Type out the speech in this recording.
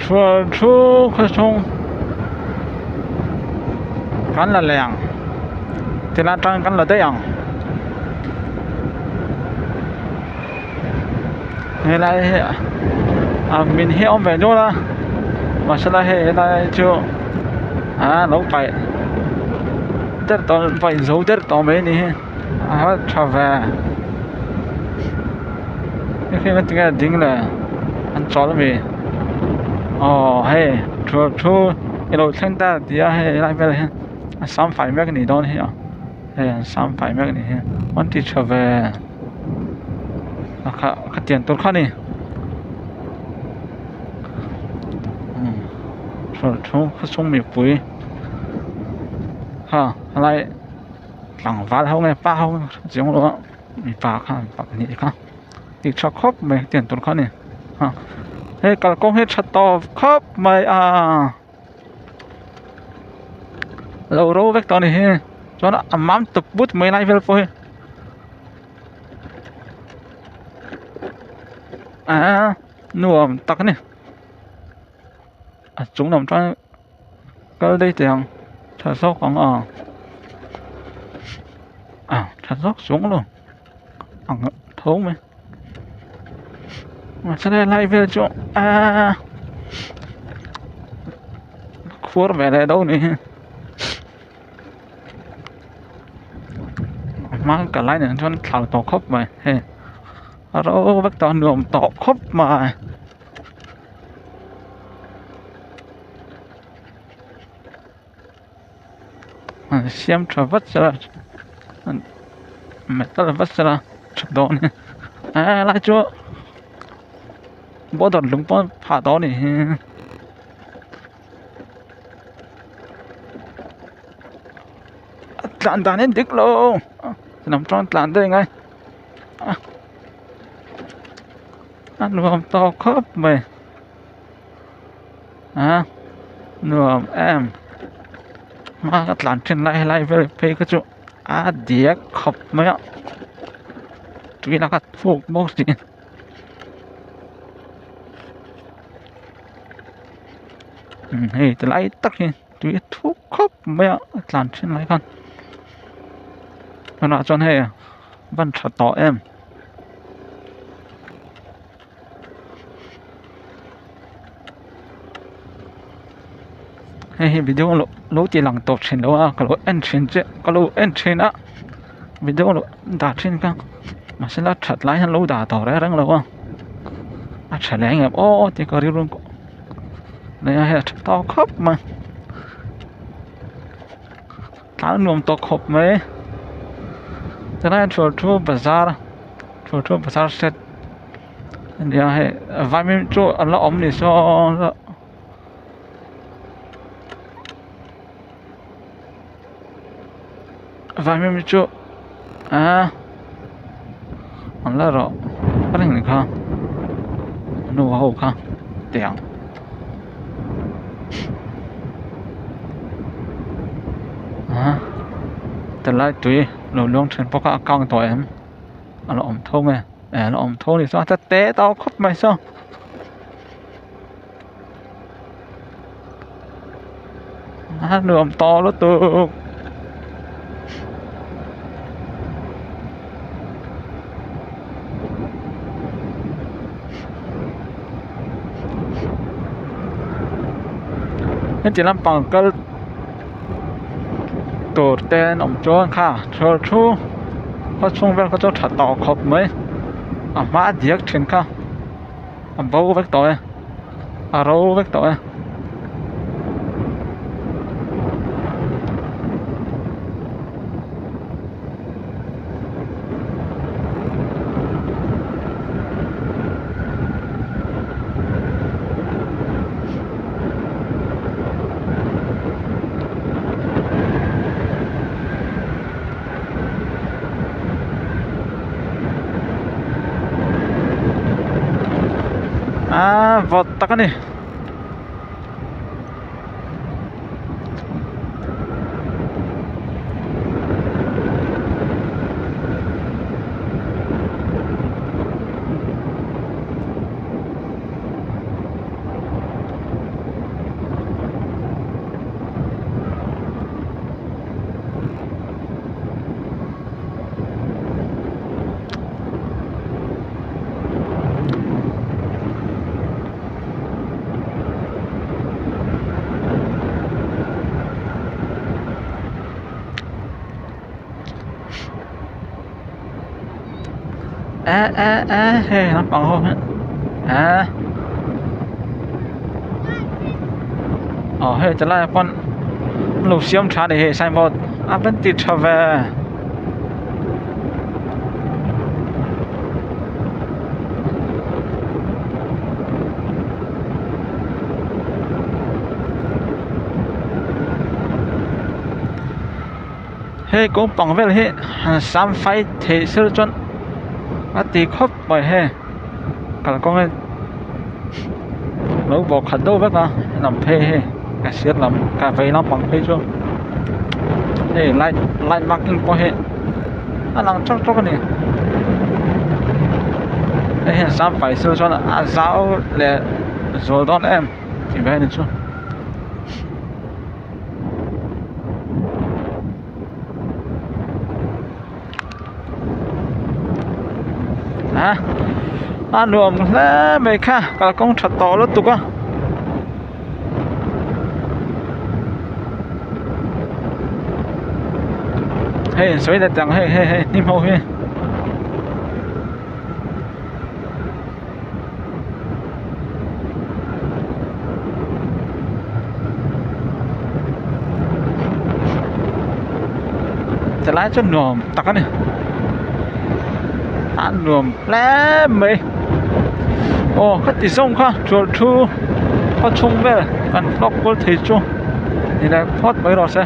Chhuar thu khaw chhung kan la leh ang tilai atang kan la daih ang helai hi a min hi a awm ve nual a mahsela hei helai chu ah lo paih der tawh paih zo der tawh mai a ni hi a tha ve hei hi tinge a ding le an chawl ami aw hei thu thu i lo thleng ta tih a hei helai velah hian a sam fai mek a nih dawn hi a hei an sam fai mek a nih hi an ti tha ve a kha khatiang tur kha a ni thu khawchhung mipui kha helai. Tlangval ho nge pa ho nge chiang lo a mipa kha mipa pahnih kha tih tha khawp mai hetiang tur kha a ni hei kalkawng hi tha tawp khawp mai a lo ro vek tawh a ni hi chuan a mam tawp but mai lai vel pawh hi aaa nuam tak a ni a chung lam chuan. Kal daih teh ang tha zawk ang a ah tha zawk chuang lo ang tho mai mahse helai vel chu aaa khuar ve leh deuh a nih hi a hma ka lai nen chuan thlau tawh khawp mai hei a ro vek tawh a nuam tawh khawp mai. An siam tha vat sela metal vat sela tha dawn e helai chu border lung pawh phah tawh a nih hi. A tlan dan hi dik lo lam chuan tlan daih a ngai a nuam tawh khawp mai. A nuam em hma ka tlan thin lai helai vel phei kha chu a diak khawp mai a tui laka thuk bawk si hei ti lai tak hi tui a thuk khawp mai a a tlan thin lai khan tunah chuan hei ban tha tawh em. Hei hi video lo lo ti lang tawp thin lo a ka lo en thin che ka lo en thin a video lo dah thin kha mahse la that lai hian lo dah tawh reng reng lo a a tha leh ang em aw tih ka rilru nei a hei a tha tawk khawp mai tlan nuam tawh khawp mai tilai thu thu bazar thu thu bazar set. Nia hei vaimim chu an la awm ni sawn vaimim chu ah an la rawh a reng kha nu ho kha tiang. Ah tilai tui lo luang thin bawk a a kang tawh em a la awm tho nge. Eh a awm tho a ni chuan a te tawk khawp mai saw a nuam tawh lutuk heti lampang kal tur te an awm chuan kha chhuar thu khaw chhung vel kha chu tha tawh khawp mai a hma a diak thin kha a bo vek tawh e a ro vek tawh e. Aaa vawt tak a ni. Eh eh eh hei naupang ho hi eh aw hei ti laiah pawn an lo siam tha a ni hei signboard a van ti tha ve. Hei kawngpang vel hi han sam fai theih se chuan a ti khawp mai hei kalkawng hi lo bawh khat deuh vek a lam phei hei ka sir lam ka vei lampang phei chu hei light light marking pawh hi a lang tawk tawk a ni hei hian sam fai se chuan a zau leh zual dawn em tih mai a ni chu. A a nuam hle mai kha kalkawng tha tawh lutuk a. Hei sawi leh tang hei hei hei hnim ho hi. Ti lai chu nuam tak a ni a nuam hle mai aw khati zawng kha chawlh thu khaw chhung vel kan vlog kual thei chu ni leh phawt mai rawh se.